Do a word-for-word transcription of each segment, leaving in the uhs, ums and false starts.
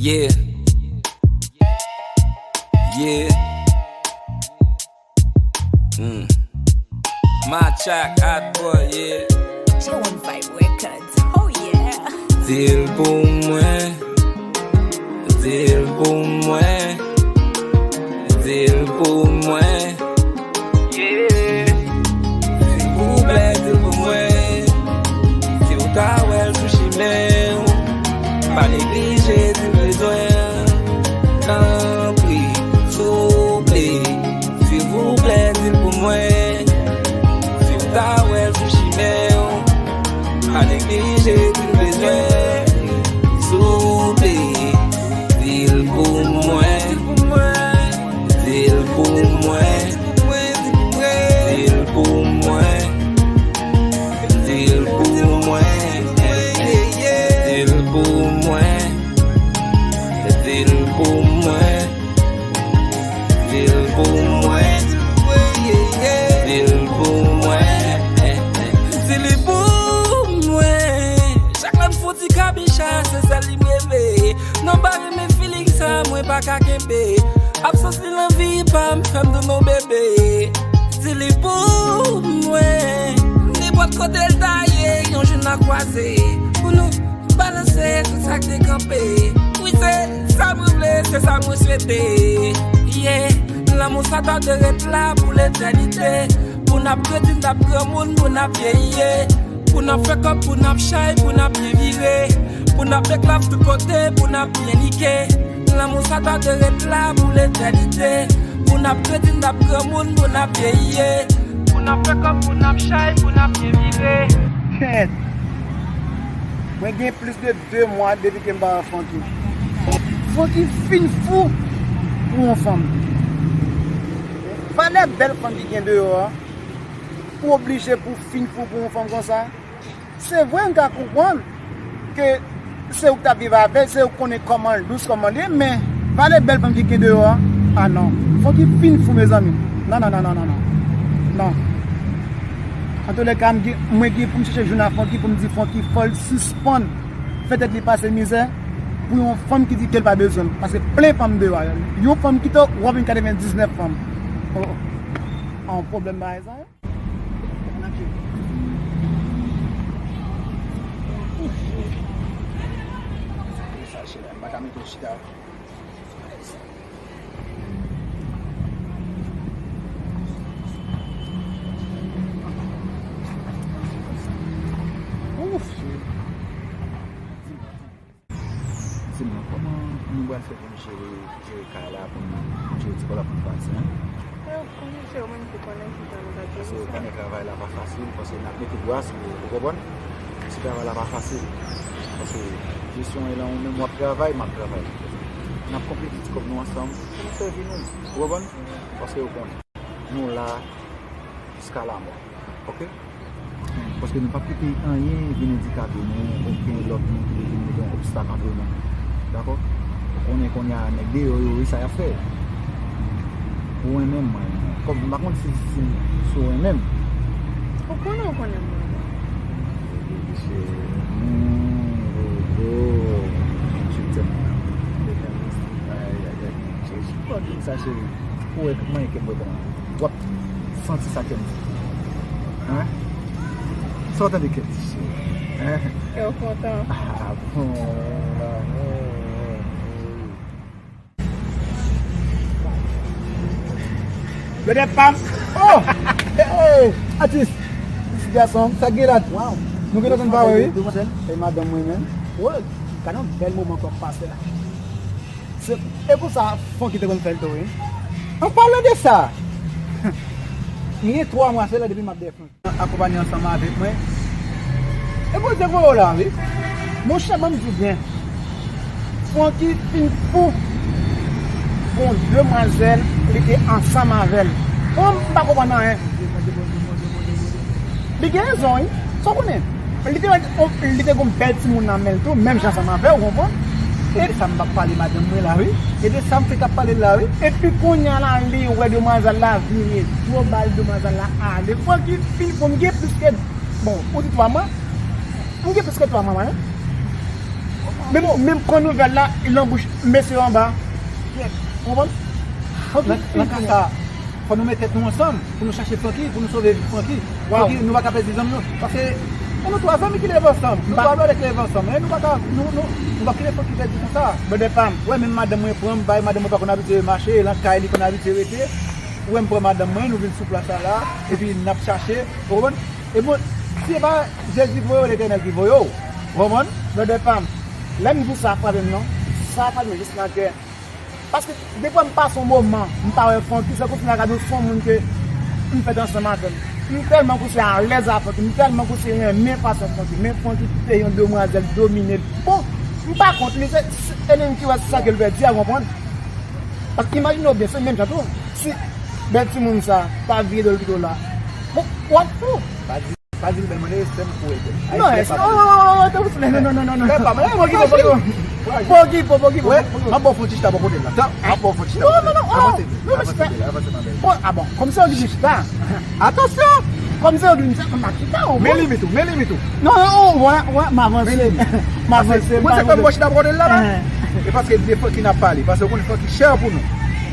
Yeah. Yeah. Mm. My track, hot boy, yeah. J one Vibe Records. Oh yeah. Di l pou mwen. Di l pou mwen. Di l pou mwen. Yeah. Silvouplè, di l pou mwen. Si w ta wè l sou chimen w, pa neglije di l bezwen. Tanpri, souple, silvouplè, di l pou mwen. Si w ta wè l sou chimen w, pa neglije di l bezwen. Souple, di l pou mwen. Di l pou mwen. Di l pou mwen. Di l pou mwen. Di l pou mwen. Di l pou mwen. Di l pou mwen. Di l pou mwen. Di li pou mwen. Chak lè m fouti kabicha, se sèl li m reve. Non, pa renmen feeling sa, mwen pa ka kenbe. Absans li nan vi pa m, fè m di w non, bebe. Di li pou mwen. Nenpòt kote l ta ye, yon jou n a kwaze. Pou nou balanse tout sa k te kanpe. Wi, se sa mwen vle, se sa mwen swete. Yeah, lanmou sa ta dwe ret la pou letènite. Pou n ap grandi, n ap granmoun, pou n ap vyeyi. Pou n ap fè kòb, pou n ap chay, pou n ap byen vire. Pou n ap make love tout kote, pou n ap byen nike. Lanmou sa ta dwe ret la pou letènite. Pou n ap grandi, n ap granmoun, pou n ap vyeyi. Pou n ap fè kòb, pou n ap chay, pou n ap byen vire. Kèt! Mwen gen plis de de mwa depi ke m pa wè Francky. Francky fin fou pou yon fanm. Valè bèl fanm ki gen deyò a, ou oblije pou fin fou pou yon fanm konsa? Se vre, m ka konprann ke se ou k t ap viv avè l, se ou k konnen kòman l dous, kòman l ye, men valè bèl fanm ki gen deyò a, a non. Francky fin fou, mezanmi. Non, non, non, non, non, non. Non. Antoulèka, m gen, mwen gen pou m chèche jounal Francky pou m di Francky fò l sispann fè tèt li pase mizè pou yon fanm ki di ke l pa bezwen l. Paske plen fanm deyò a. Yon fanm kite w, w ap vin katrevendiznèf fanm. Oh, oh. An pwoblèm bagay sa, wi. Sa chè la, m pa ka mete w chita. Ouf. Di m non, kòman nou pral fè pou n jere, jere kay la, pou n, pou n jere ti kò la, pou n pati, en? E, ou konnen, se ou menm ki konnen ki jan nou ka jere sa. Paske ou konnen travay la pa fasil, paske n ap mete bwa sou yo, ou konprann? Ti travay la pa fasil. Paske jesyon an lan ou menm w ap travay, m ap travay. N ap konplete ti kòb nou ansanm, pou nou sèvi nou, ou konprann? Paske ou konnen. Nou la jiska lamò. Oke? Paske nou p ap kite anyen vin andikape nou, okenn lòt moun ki vle vin mete yon obstak antre nou. Dakò? Ou konnen kounye a nèg deyò yo, e sa y ap fè. Ou renmen m, mwen renmen w. Kòm m pa konn si, si, si w renmen m. Ou konnen, ou konnen m renmen w. Mesye, hmm, oh, oh, je t'aime. Ay, ay, ay. Cheri, cheri, pa di m sa, cheri. Ou wè manyen ke m wè kòman w ap santi sa kè m di. Hein? Sa w tande kè m di, cheri? Hein? Kè w kontan. Ah, bon, lanmou. Gade pa m. Oh! Hey! Atis! Ti gason, sa gen la? Wow! Nou gen lontan n pa wè, wi. Demwazèl, e madanm mwen menm. Oh, gade yon bèl moman k ap pase la. Se, e pou sa, Francky te konn fè l tou, wi. An palan de sa, m gen twa mwa sèlman depi m ap dèyè Francky. Akonpanye ansanm avèk mwen. E Bondye voye w la, wi. Monchè, ban m di w byen. Francky fin fou pou yon demwazèl, li te ansanm avè l. Bon, m pa konprann anyen. Li gen rezon, wi. Sa w konnen? Li te, li te gon bèl timoun nan men l tou, menm jan ansanm avè w, ou konprann? E de sa m p ap pale madanm mwen la, wi. E de sa m fèk ap pale la, wi. Epi kounye a la, li wè demwazèl la vire, dlo ba l, demwazèl la ale. Francky fin fou, m gen plis ke, bon, ou di twa mwa? M gen plis ke twa mwa, wi. Menm, menm pran nouvèl la, li nan bouch mesye anba. Ou konprann? Nan, nan ka sa, fò nou met tèt nou ansanm pou nou chache Francky, pou nou sove vi Francky. Francky, nou pa ka pèdi zanmi nou. Paske, e nou twa zanmi ki leve ansanm. Nou twa brother ki leve ansanm. E nou pa ka, nou, nou, nou pa kite Francky pèdi konsa. Brother pa m. Wè, menm madanm mwen pran m, bay madanm mwen pa konn abitye mache, e nan kay li konn abitye rete. Ou wè m pran madanm mwen, nou vin sou plas la la, epi n ap chache, ou konprann? E bon, si se pa Jezi voye w, Letènèl ki voye w. Ou konprann? Brother pa m, lè m di w sa frape m non, sa frape m jis nan kè. Paske depi m pase yon moman, m pa wè Francky, se kòmsi m ta ka di w se yon moun ke m fèt ansanm avè l. M tèlman kòmsi alèz a Francky, m tèlman kòmsi renmen fason Francky, men Francky te yon demwazèl domine l. Bon, m pa kont li, se, se, e li menm ki wè sa ke l pèdi a, ou konprann? Paske imajine w byen, se menm jan tou. Si bèl timoun sa ta vire do l kite w la, bon, w ap fou. Pa di, pa di l bèl, mande respè m pou respè. Non, respè, non, non, non, non, non, non, non, non, non. Frè pa m, Pokipo, Pokipo. Pokipo, Pokipo. Wè, m ap ba w fon ti chita bò kote l la. Tan, m ap ba w fon ti chita bò kote l. Non, non, non, oh, avanse, non, avanse, avanse, avanse, ma belle. Oh, ah bon, kòmsi w di chita. Atansyon! Kòmsi w di m sa, m ap chita, ou men limit ou, men limit ou. Non, non, oh, wè, wè, m avanse. Men limit. M avanse, m avanse. Ou konn sa k fè m ba w chita bò kote l la, la? E paske de Francky n ap pale, paske ou konn Francky chè pou nou.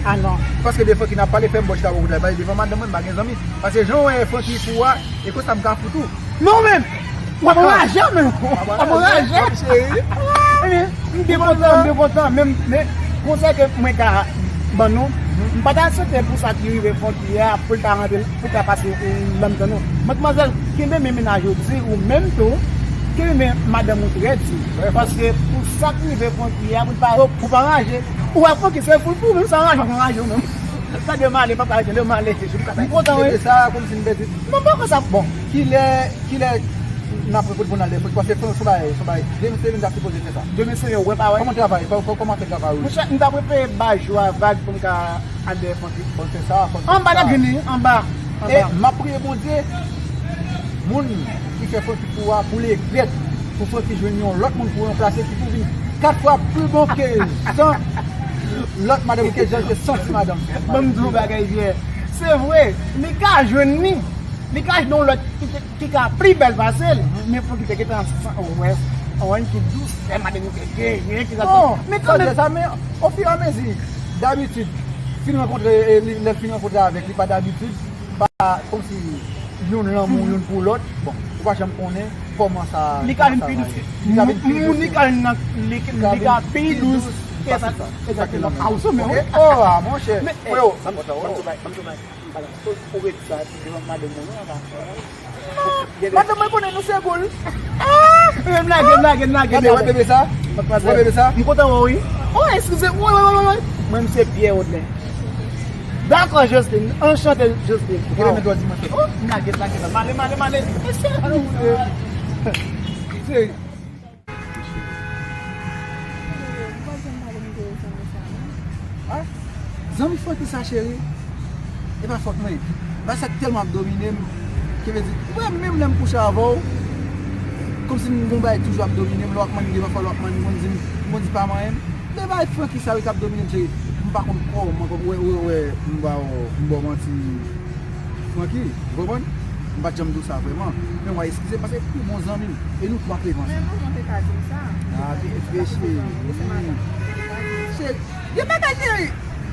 Ah non. Paske de Francky n ap pale, fè m ba w chita bò kote l la, pale devan madanm mwen, m pa gen zanmi. Paske jan w wè Francky fou a, e konsa m ka fou tou. Non, men, w ap anraje, men. W ap anraje. Ebyen, m byen kontan, m byen kontan. Men, men, konsèy ke mwen ka ban nou, m pa ta swete pou sa ki rive Francky a, pou l ta rantre, pou l ta pase nan mitan nou. Madmwazèl, kenbe men mennaj ou di, ou menm tou, kenbe men madanm ou trè di. Paske pou sa ki rive Francky a, pou l pa, pou pa anraje. Ou wè Francky, se fou l pou ou menm, sa anraje, w ap anraje ou menm. Gade m ale, papa, gade m ale. M kontan, wi. Se sa, kòmsi m pèdi. Non, pa konsa. Bon, kilè, kilè n ap repoze pou n al de Francky? Paske Francky se yon bagay, se yon bagay. Demen se vin ta sipoze fè sa. Demen se yon wè pa wè. Kòman travay? Kò-, kò-, kòman fè travay ou? Monchè, m ta prefere bay jou a vag pou m ka al de Francky. Fò n fè sa, fò n fè sa. Anba n ap vini, anba. E anba. M ap priye Bondye, moun ki fè Francky fou a pou l regrèt, pou Francky jwenn yon lòt moun pou ranplase ki pou vin kat fwa pi bon ke jan lòt madanm ke jan l te santi madanm. Ban m di w bagay, Pierre. Se vre, li ka jwenn li. Li ka jwenn yon lòt ki, ki, ki ka pi bèl pase l. Men fò ki te gentan san wè, wè ki dous, fè madanm ki te genyen, ki sa. Non, men kanmenm. Sa, men ofiramezi, dabitid, fin rankontre, e, li, lè l fin rankontre avèk li, pa dabitid, pa kòmsi youn lanmou youn pou lòt. Bon, ou pa janm konnen kòman sa, li ka vin pi dous. Li ka vin pi dous. Li ka vin nan, li, li ka pi dous ke sa, ke sa ke lòt. A, ou sou men, wi. Oh, ah, monchè. Freo, ban m tou bay, ban m tou bay. Ou ret sa, devan madanm mwen, non, pa. Madanm mwen konnen nou se boul. Ah! M lage, m lage, m lage, m lage. Gade, wè bebe sa? Wè bebe sa? M kontan wè w, wi. Oh, eskize m. Wi, wi, wi, wi. Mwen, m se Pierre Audlin. Dakò, Joseline. Anchante, Joseline. Gade, men dwa di mwen. Oh, m lage, m lage. M ale, m ale, m ale. Mesye. Seri. Ah, zanmi Francky sa, cheri. E pa fòt mwen. Bagay sa k tèlman ap domine m. Ki vle di, ou wè, menm lè m kouche avè w, kòmsi m gon bagay toujou ap domine m, lè w ap manyen, gen pafwa lè w ap manyen, m konn di, m konn di pa manyen m. Men bagay Francky sa wi k ap domine m, cheri. M pa konn kòman, kòm, wè, wè, wè, m ba w, m ba w manti. Francky, ou konprann? M pa t janm di w sa vrèman. Men w a eskize m paske pi bon zanmi m. E nou twa k leve ansanm. Men kòman w te ka di m sa? Ah, bebe cheri. Cheri, gen bagay cheri.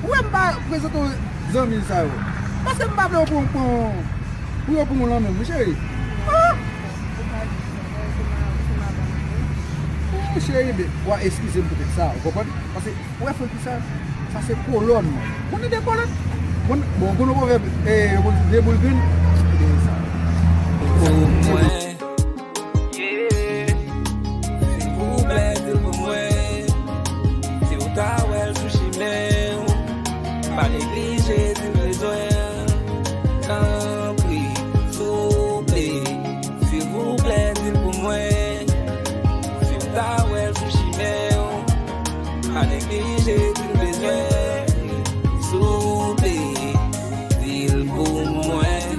Ou wè m pa prezante w zanmi sa yo. Paske m pa vle w pran, pran, pou yo pran w nan men m, wi cheri. Ah! Ou cheri, bebe, w a eskize m poutèt sa, ou konprann? Paske Ou wè Francky sa? Sa se kolòn mwen. Konnen de kolòn? Bon, bon, konnen pwovèb, eh, yo konn di de boul grenn. Se sa. Pou mwen, yeah. Silvouplè, di l pou mwen. Si w ta wè l sou chimen w, pa neglije di l bezwen. Tanpri, souple. Silvouplè, di l pou mwen. Si w ta wè l sou chimen w, pa neglije di l bezwen. Souple, di l pou mwen.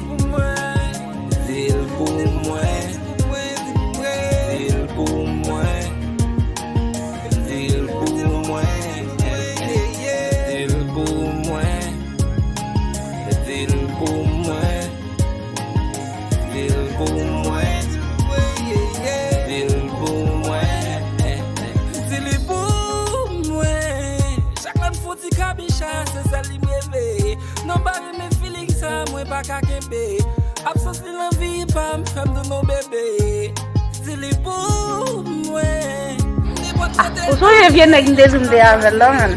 Di l pou mwen. Di l pou mwen. Di l pou mwen. Di l pou mwen. Di l pou mwen. Di l pou mwen. Di l pou mwen. Di l Kaka kenbe. Absans li nan vi pa m, fè m di w non bebe. Di li pou mwen. Nenpòt kote. Ou sonje vye nèg m te di m te avè l la, man?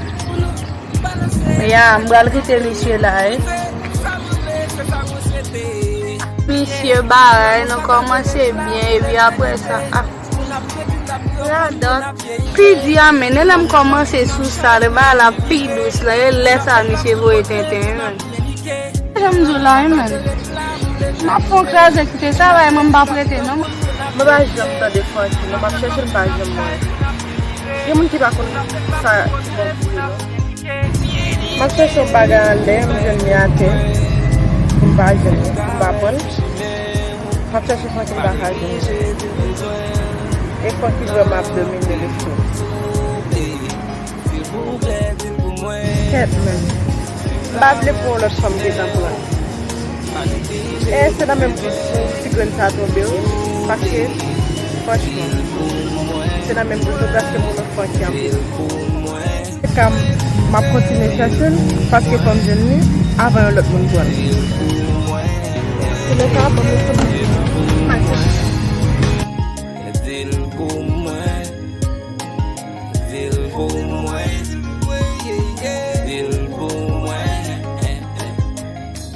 Ya, m pral kite misye la, wi. Misye bagay nou kòmanse byen, epi apre sa, ah. Radòt. Pi di a, men, e lè m kòmanse sou sa, lè bagay la pi dous la, e lè sa misye voye tenten, wi, man. Jan m di w la, wi, man. M ap fè yon kraze kite sa, bay mwen, m p ap rete, non. Mwen pa janm tande Francky, non, m ap chèche l, m pa janm wè. Gen moun ki pa konn sa ki bon pou yo, non. M ap chèche yon bagay anlè, m jwenn li atè. M pa jwenn li, m pa pran l. M ap chèche Francky, m pa ka jwenn li. E Francky vrèman ap domine leson. Kèt, men. M pa vle pran yon lòt fanm ki t ap pran. E se nan menm gous pou ti grenn sa tonbe, wi. Paske, franchman, se nan menm gous, paske moun nan Francky anpil. Se ka m, m ap kontinye chèche l, paske fò m jwenn li avan yon lòt moun pran l. Se lè sa a, ban m yon kout men. Di l pou mwen. Di l pou mwen. Di l pou mwen.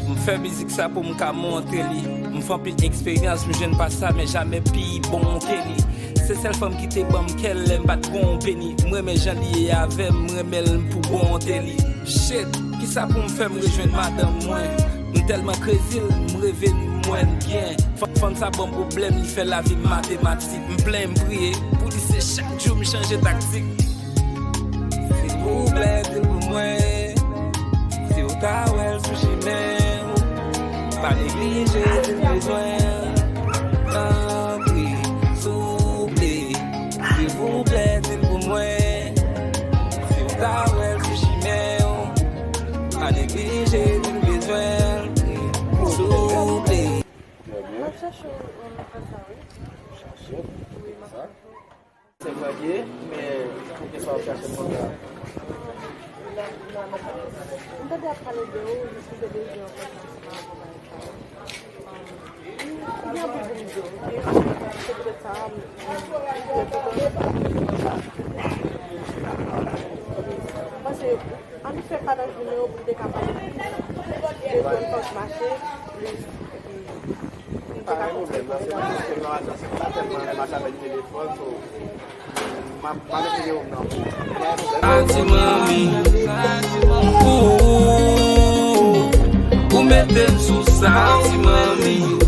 M fè mizik sa pou m ka montre li. M fè anpil eksperyans, m jwenn pa sa, men jamè pi bon ke li. Se sèl fanm ki te ban m kè l lè m pa t gon peni. M renmen jan li ye avè m, m renmen l pou bonte li. Shit, kisa pou m fè m rejwenn madanm mwen? M tèlman krezi l, m reve m wè n byen. Fanm, fanm sa ban m pwoblèm, li fè lavi m matematik. M plenyen, m priye pou li, se chak jou m chanje taktik. Silvouplè, di l pou mwen. Si w ta wè l sou chimen w, pa neglije di l bezwen l. Tanpri, souple, silvouplè, di l pou mwen. Si w ta wè l sou chimen w, pa neglije di l bezwen l. Souple. M ap chache w, um, ansa, wi. Wi, m ap chache w. Se vre, men pou ki sa w ap chache m konsa? M tande y ap pale de ou, jis m te bezwen yon kontak ansanm avè w bagay sa yo. Ou gen anpil pou m di w, oke? Se poutèt sa, m, m, m, m panse ann fè pataj nimewo pou m te ka pale plis de kontak mache plis. Pa gen pwoblèm, nan se nan se pa tèlman renmen mache avèk telefòn, so, m ap, m ap eseye w nan. Pa gen pwoblèm. Sa ti manmi. Ooh, ou mete m sou sa ti manmi.